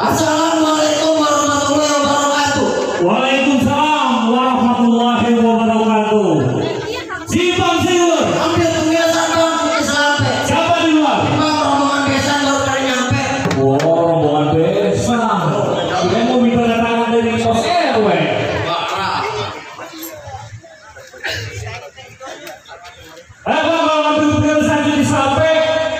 Assalamualaikum warahmatullahi wabarakatuh. Waalaikumsalam warahmatullahi wabarakatuh. Simpang siur. Ambil kebiasaan bang di Selampe. Siapa di luar? Bang rombongan besan baru kali nyampe. Oh, rombongan besan. Saya mau minta keterangan dari pos RW. Bang, kalau ambil kebiasaan di Selampe,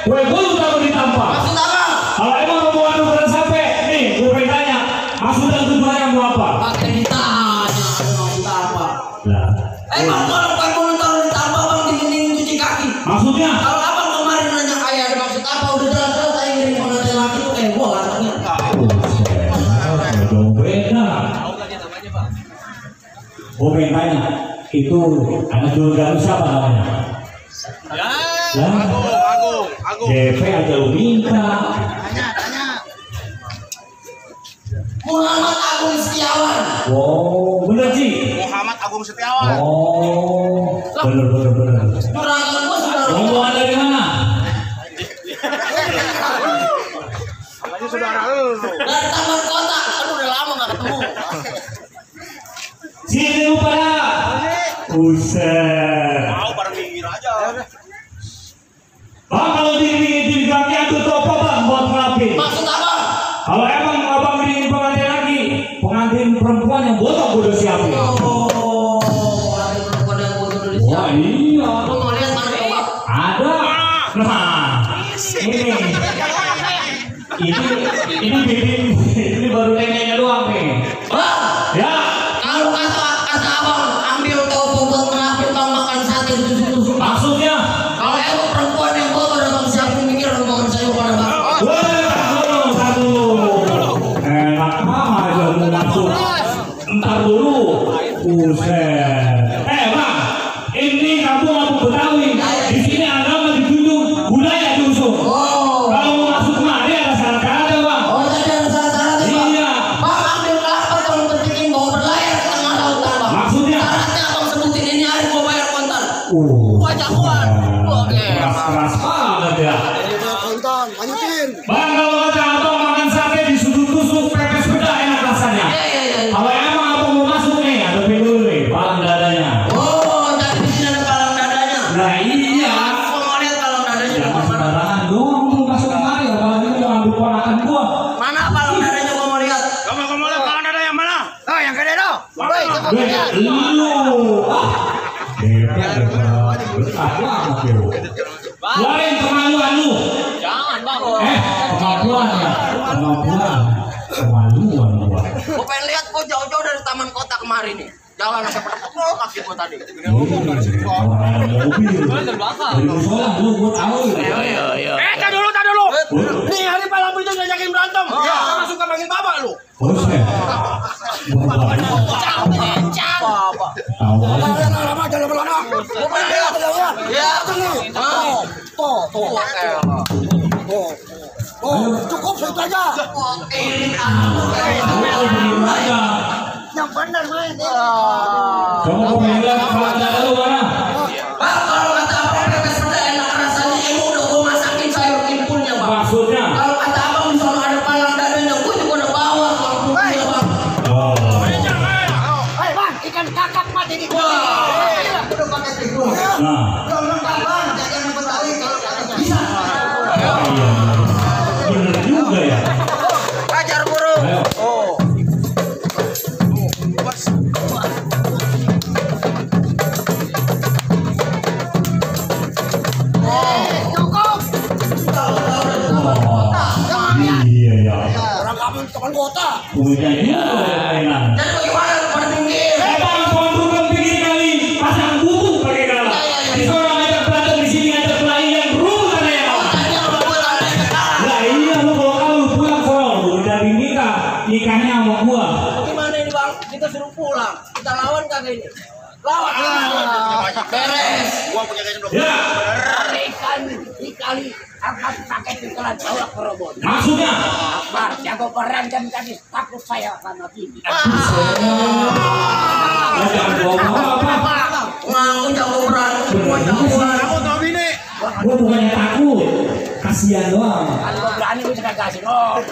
gue dulu tahu ditampar. Maksud apa? Kalau emang rombongan beneran sampai, nih gue tanya, maksud dan tujuannya mau apa? Pakai ditanya, maksud apa? Lah, Bang kalau bangun taruh ditambah bang dingin cuci kaki. maksudnya? Kalau abang kemarin nanya ayah ada maksud apa? Udah jelas-jelas saya ngirim pengantin laki tuh kayak gua katanya. Dong beda. Oh tanya, itu anak juragan siapa namanya? Ya, Agung. DP aja lu minta. Tanya. Muhammad Agung Setiawan. Oh, bener Ji. Muhammad Agung Setiawan. Oh, bener. Juragan gua sudah Rombongan dari mana? Namanya saudara lu. dari Taman Kota. Aduh udah lama nggak ketemu. Sini lu pada. Buset. Mau bareng minggir aja. Bang, kalau di kaki itu apa bang buat ngelapin? Maksud apa? Kalau emang abang bikin pengantin lagi, pengantin perempuan yang botak udah siapin. Oh, ada perempuan yang bodoh dari Wah siapa? iya. Lu mau lihat mana coba? Ada. Nah, ini bikin ini baru neneknya doang nih. Bang, Ya. kalau kata abang ambil topo buat ngelapin bang makan sate tusuk-tusuk. Maksudnya? Kalau emang perempuan yang bodoh udah bang siapin mikir rombongan sayur pada bang. Wah, satu. Enak banget aja mau masuk. Ntar dulu. Buset. Bang, ini kampung Betawi. Di sini agama dijunjung, budaya diusung. Oh, Kalau mau masuk kemari ada syarat-syaratnya bang. oh tadi ada syarat-syaratnya bang. Iya. Bang ambil kelapa tolong pentingin bawa berlayar ke tengah lautan bang. Maksudnya? Syaratnya abang sebutin ini hari gua bayar kontan. Wah, jagoan. Oke. Keras banget ya. Kontan, lanjutin. Bang, kalau kata abang makan sate disuruh tusuk pepes beda enak rasanya. Iya. Kalau emang abang mau masuk nih, ada dulu nih, palang dadanya. Oh, jadi di sini ada palang dadanya. Nah iya. Gua mau lihat palang dadanya Jangan di mana. sembarangan dong, lu masuk kemari ya. Kalau ini mau ambil ponakan gua. Mana palang dadanya gua mau lihat. Kamu lihat palang dada yang mana? Oh, yang gede dong. Baik, Lu. Betah banget ya. Lain kemaluan lu. Jangan bang. Kemaluan ya. Kemaluan gua. Gua pengen lihat kok jauh-jauh dari Taman Kota kemarin nih. Jalan sampai pernah kaki gua tadi. Orang mobil. Dari musola lu gua tahu. Iya. Tak dulu. Nih hari malam itu ngajakin berantem. Ya, masuk ke manggil bapak lu. Buset. Bapak. Tahu aja. Lama jalan belana. Gua pengen lihat. Ya. Tuh. Oh, cukup segitu aja. Ini aku Yang benar main. Kamu mau bilang kalau ada lu mana? Bang, kalau kata abang pepes beda enak rasanya. Emang udah gua masakin sayur timpulnya bang. Maksudnya? Kalau kata abang di sana ada palang dadanya, gua juga udah bawa kalau bumbunya bang. Oh. Hei bang, ikan kakap mati di gua. Udah pakai tikus. Nah. Kalau lengkap bang, jajan Betawi kalau katanya bisa. Iya. Bener juga ya. Ajar guru. Ayo. Oh. Cukup. Iya ya. Orang kamu teman kota. Punya dia mainan. Jadi bagaimana pada pinggir? Bang, tuan tukang pinggir kali pasang buku pakai galah. Di sana ngajak berantem, di sini ngajak kelahiran rumah ada yang mau. Tadi yang buat ada yang kalah. Lah iya lu kalau kamu pulang soal udah nikah, nikahnya sama gua. Gimana ini bang? Kita suruh pulang. Kita lawan kagak ini? Lawan. Beres. Gua punya gaji belum. Ya. Tarikan dikali angkat pakai pikalan bawa ke robot. Maksudnya? Akbar, jago berantem tadi takut saya akan mati. Ya jangan bawa apa. Ngaku jago berantem, gua jago berantem. Kamu tahu ini? Gua bukannya takut, kasihan doang. Kalau Berani gue juga kasih kok.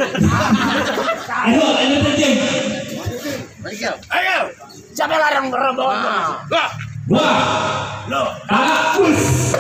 Ayo, terjun. Ayo. Siapa yang larang berebut? Wah, bagus.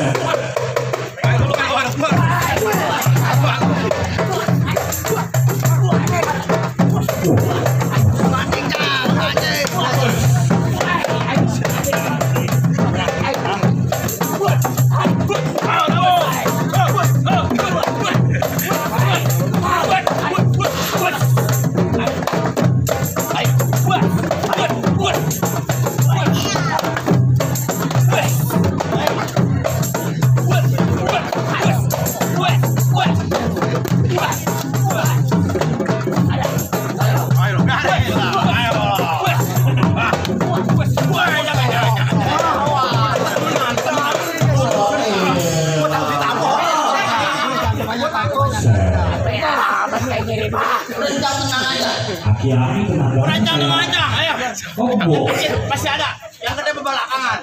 Aki-aki tenaga. Ayo. Combo. Masih ada. Yang gede belakangan.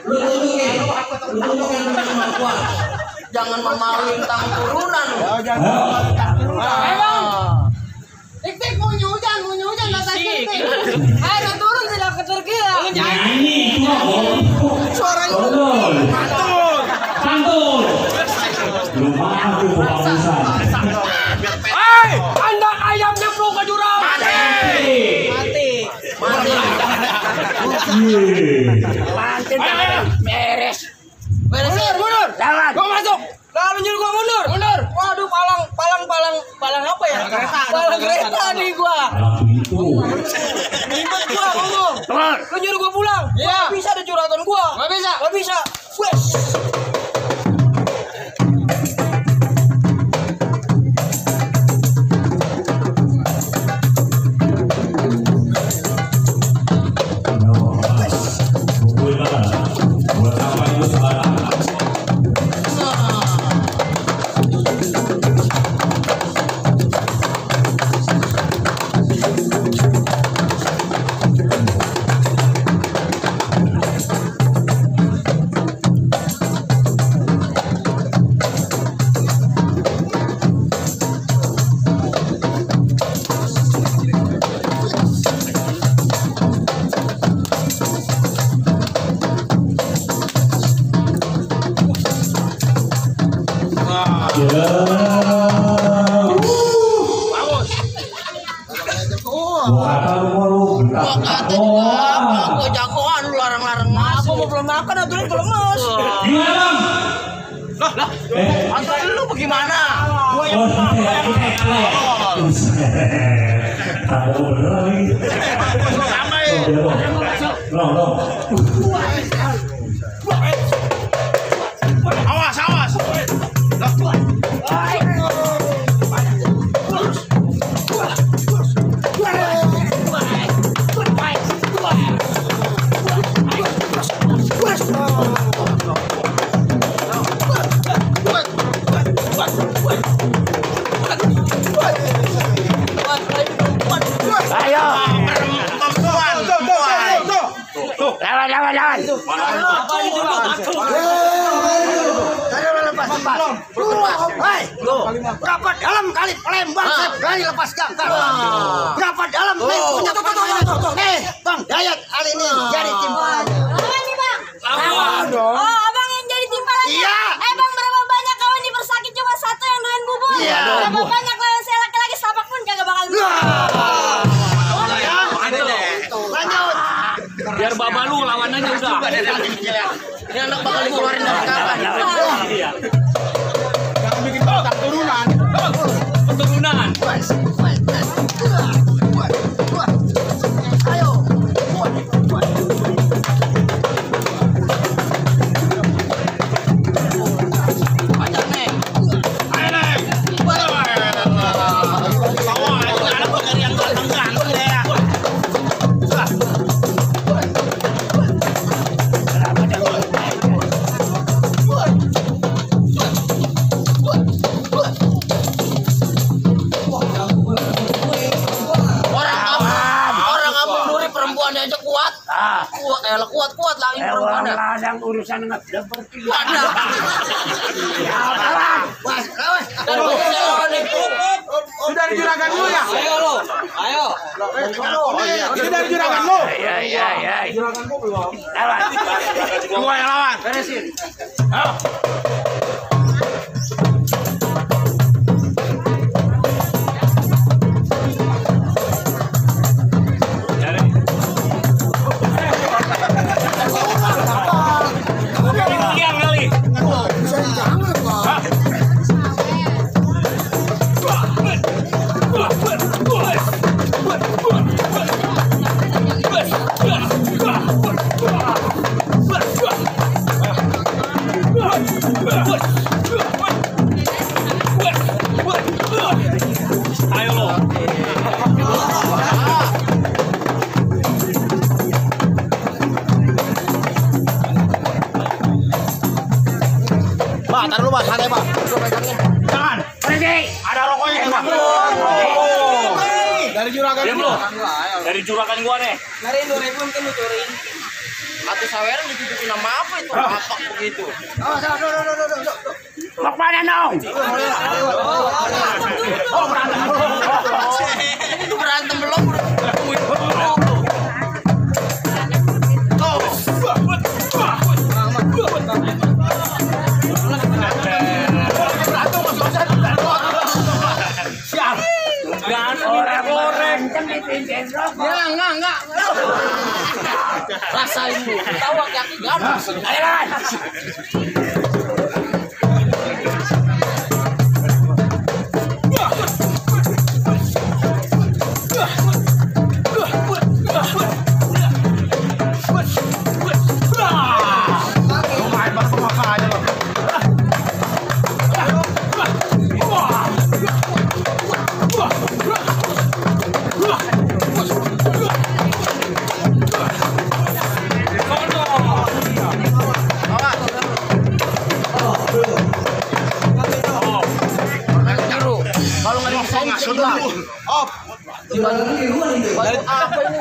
Jangan memaluin tang turunan. Tik-tik bunyi hujan atas tik-tik. Ayo turun tidak keterkira. Nyanyi Suaranya Santun. Belum mampu Pausan. Hei, Anda ayam nyemplung ke jurang. mati. Beres. Mundur. Jangan. Gua masuk. Lalu nyuruh gua mundur. Waduh, palang apa ya? Palang kereta nih gua. Itu. Ribet gua ngomong. Lu nyuruh gua pulang. Iya. Bisa ada curhatan gua. Nggak bisa. Wes. Gua jagoan lu larang-larang aku mau belum makan aturan kalau lemes. Gimana, Bang? Aturan lu bagaimana? Oh, kita kalah ya? Tahu bener lagi. Long. Awas. Ayo. Lawan. Berapa dalam kali pelembang saya berani lepas gangkar. Berapa dalam punya nih Bang Dayat kali ini jadi timpalan. Lawan nih bang. Lawan dong. Oh abang yang jadi timpalan. Iya. Bang berapa banyak kawan dipersakit cuma satu yang doyan bubur. Iya. Berapa banyak lawan saya laki-laki sapak pun kagak bakal. Lanjut. Biar babalu lawanannya udah. Ini anak bakal dikeluarin dari kapan? Jangan bikin keturunan. Ayo. Kuat lah ini perempuan. Ladang urusan dengan seperti Wadah. Sudah dari juragan lu ya? Ayo. Ini dari juragan lu. Iya. Lawan. Gua yang lawan. Beresin. Pak, taruh lu, Pak. Santai, Pak. Jangan. Berhenti. Ada rokoknya, Pak. Dari juragan lu. Dari juragan gua nih. Cariin 2.000 mungkin lu curiin. Atau saweran ditutupin nama apa itu? Apa begitu? Mau kemana dong? Itu berantem belum? Goreng kan dipincin rokok. Ya, enggak. Rasain lu. Tahu aki-aki gampang. Ayo lawan.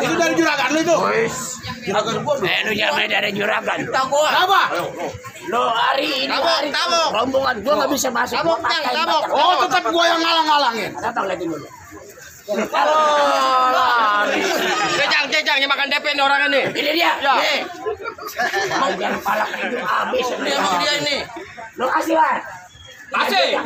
Itu dari juragan lu itu. Lu jangan dari juragan. Kenapa? Lo hari ini hari rombongan gua nggak bisa masuk. Oh, tetap gua yang ngalang-ngalangin. Datang lagi dulu. Cecang, yang makan DP ini orang ini. Ini dia. Ya. Nih. Mau jangan palak itu habis. Ini emang dia ini. Lo kasih lah. Kasih.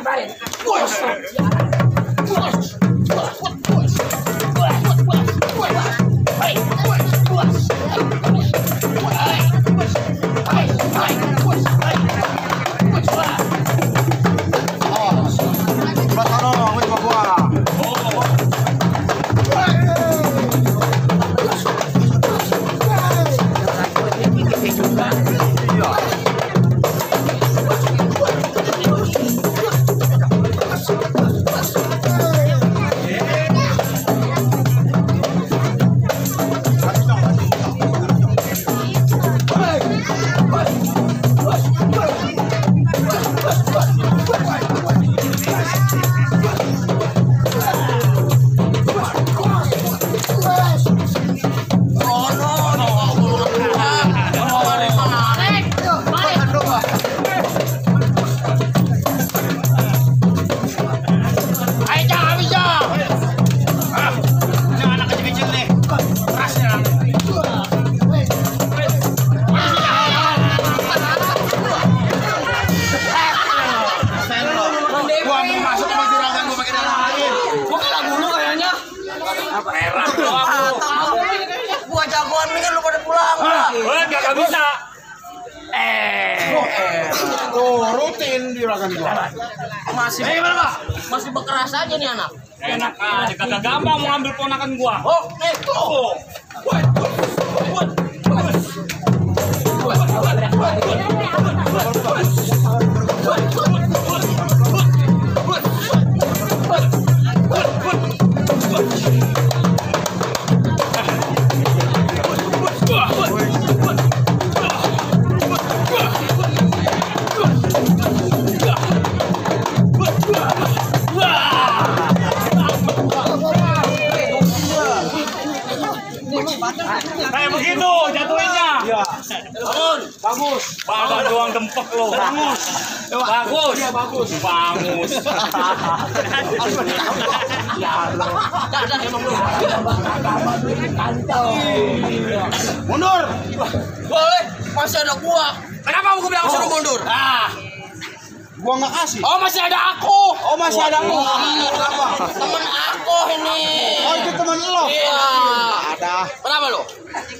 Gua jagoan nih kan lu pada pulang. Gak bisa. Tuh, rutin juragan gua. Masih bekeras aja nih anak. Enak aja, kagak gampang mau ambil ponakan gua. Oh, nih tuh. Kayak begitu jatuhinnya. Iya. Bangun. Bagus. Badan doang dempek lo. Bagus. Bagus. Iya bagus. Bangus. Dah emang lu. Mundur. Boleh, masih ada gua. Kenapa gua bilang suruh mundur? Gua nggak kasih. Oh, masih ada aku. Oh, masih ada lu. Temen aku ini. Oh, itu teman lo. Iya. Ada. Kenapa lu?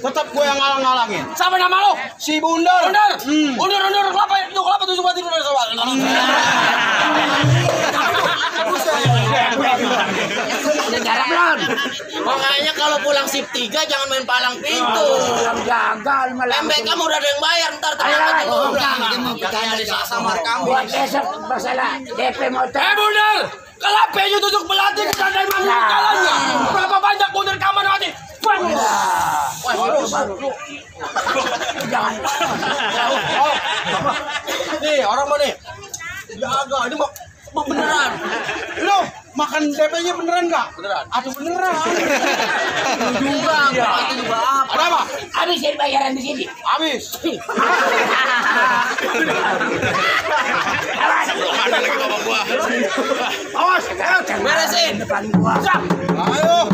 Tetap gua yang ngalang-ngalangin. Siapa nama lu? Si Bundar. Undur. Undur. Kelapa tuh cuma tidur sama. Makanya kalau pulang shift 3 jangan main palang pintu. Gagal malah. MBK kamu udah ada yang bayar ntar terlambat itu. Jangan Samar kamu. Buat besok masalah DP motor. Bundar, kalau peju tusuk belati ke dan mampu kalanya. Berapa banyak Bundar kamar mati? Wah, baru. Jangan. Nih, orang mana nih? Jaga, ini mau beneran. Lu makan DP-nya beneran nggak? Beneran. Aduh beneran. Juga, itu juga apa? Ada apa? Habisin bayaran di sini. Habis. Awas, beresin. Depan gua. Ayo.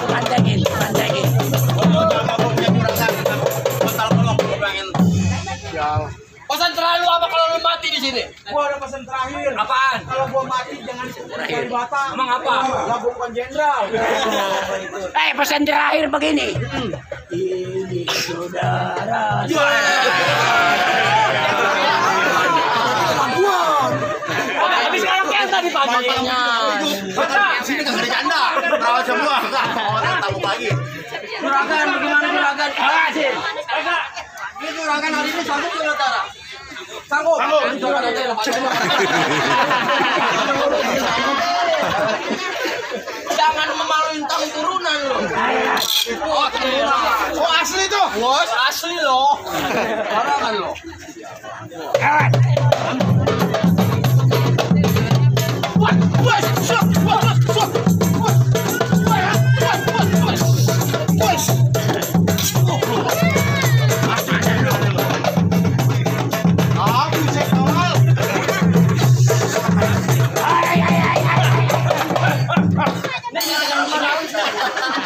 Pantengin. Pesan terlalu apa kalau lu mati di sini? Gua ada pesan terakhir. Apaan? Kalau gua mati jangan dari bata. Emang apa? Lah gua bukan jenderal. Pesan terakhir begini. Ini saudara. Habis kalau kayak tadi paginya. Sini nggak ada janda. Rawat semua. Orang tamu pagi. Juragan, bagaimana juragan? Awasin. Ini juragan hari ini sanggup ke utara. Sanggup. Jangan memaluin tang turunan lo. Oh asli tuh. Bos, asli lo. Barangan lo. Kawan.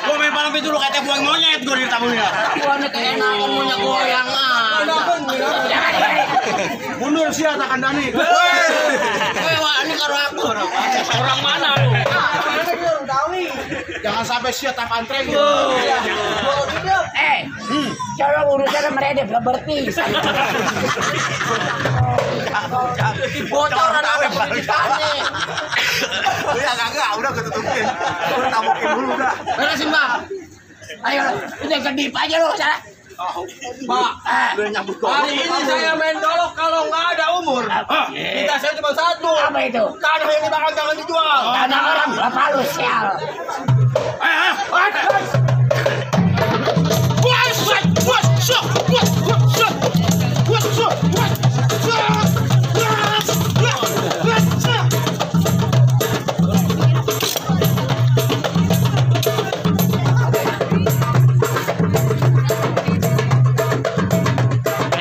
Gua main palang pintu lu kata buang monyet gua di tamunya. Buahnya keenakan punya goyangan. Mundur sih atakan Dani. Wah, ini karo aku. Orang mana lu? Jangan sampai sia tak antreng. Coba urusan mereka berarti. Bocoran apa pendidikannya? Ya kagak, udah ketutupin. Tamukin dulu dah. Beresin, Bang. Ayo, udah kedip aja lo sana. Pak, Udah nyambut hari ini saya main golok kalau nggak ada umur. Kita saya cuma satu. Apa itu? Tanah yang dimakan jangan dijual. Tanah orang bapak lu sial. Ayo lawan.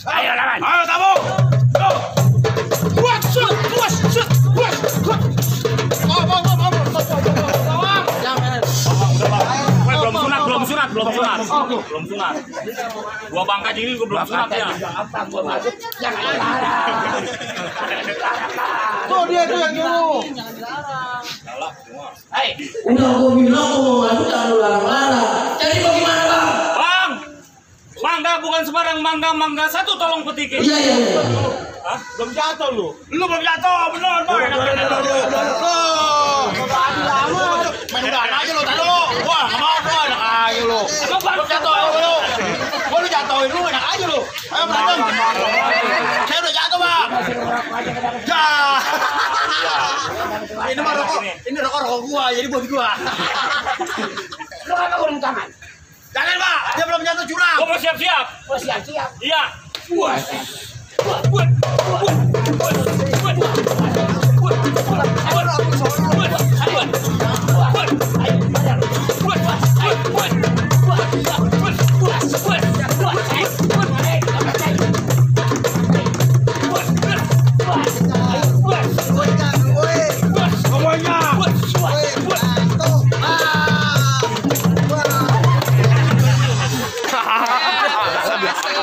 Ayo lawan. Ayo tamu. Belum sunat. Gua bangka diri gua belum sunat ya. Apa gua masuk jangan larang. Tuh dia tuh yang nyuruh. Hai, Udah gua bilang mau ngadu jangan larang-larang. Jadi bagaimana, Bang? Bang, Mangga bukan sembarang mangga satu tolong petikin. Iya. Hah? Belum jatuh lu. Lu belum jatuh, bener, Boy. Main udahan aja lu tadi lu. Wah, nggak mau gua, enak aja lu. Belum jatuh lu. Gua lu jatuhin lu, enak aja lu. Ayo berantem. Saya udah jatuh, Pak. Ya. Ini mah rokok, ini rokok gua, jadi buat gua. Lu kagak urung tangan. Jangan, Pak. Dia belum jatuh curang. Gua mau siap-siap. Oh, siap-siap. Iya.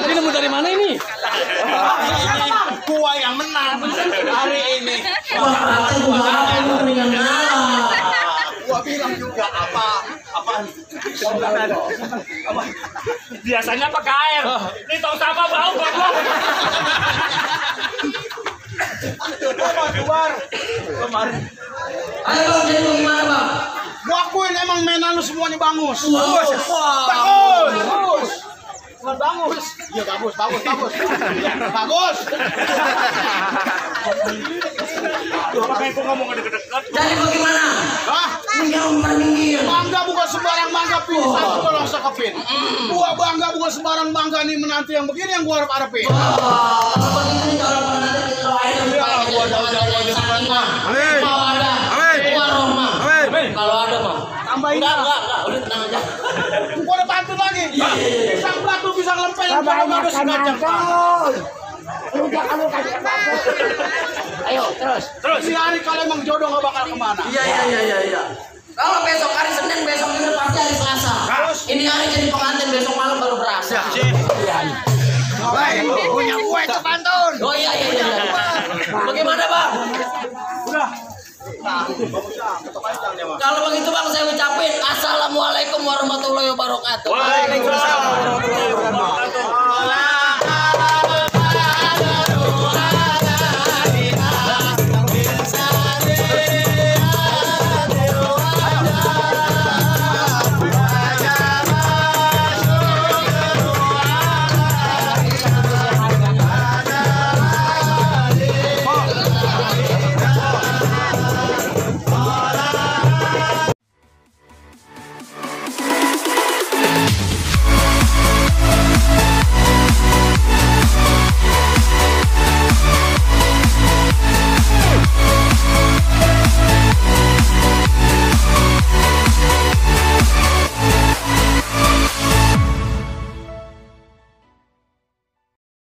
Ini nemu dari mana ini? Gua yang menang hari ini. Wah, kata gua apa lu mendingan ngalah. Gua bilang juga apaan? Biasanya pakai air. Ini tong sampah bau goblok. Ayo Bang, jadi lu gimana Bang? Gua akuin emang mainan lu semuanya bagus. Wah. Bagus. Bukan bagus. Iya bagus. Bagus. Pakai gua ngomong deket-deket. Jadi bagaimana? Hah? Minggir. Mangga bukan sembarang mangga pisan gua langsung kepin. Gua bangga bukan sembarang bangga nih menanti yang begini yang gua harap-harapin. Kalau begini kalau nanti kita doain Gua jauh-jauh aja sebentar. kalau ada. Keluar Roma. Kalau ada mah. Tambahin Enggak, lah. udah tenang aja. Gua udah pantun lagi. Pisang batu, pisang lempeng. Kalau nggak ada sengaja. Lu jangan lu kasih batu. Ayo, terus. Ini hari kalau emang jodoh nggak bakal kemana. Iya. Kalau besok hari Senin, besok ini pasti hari Selasa. Ini hari jadi pengantin, besok malam baru berasa. Baik, punya gue itu pantun. Oh iya. Bagaimana Bang? Udah. Kalau begitu Bang, saya ucapin Assalamualaikum warahmatullahi wabarakatuh. Waalaikumsalam warahmatullahi wabarakatuh.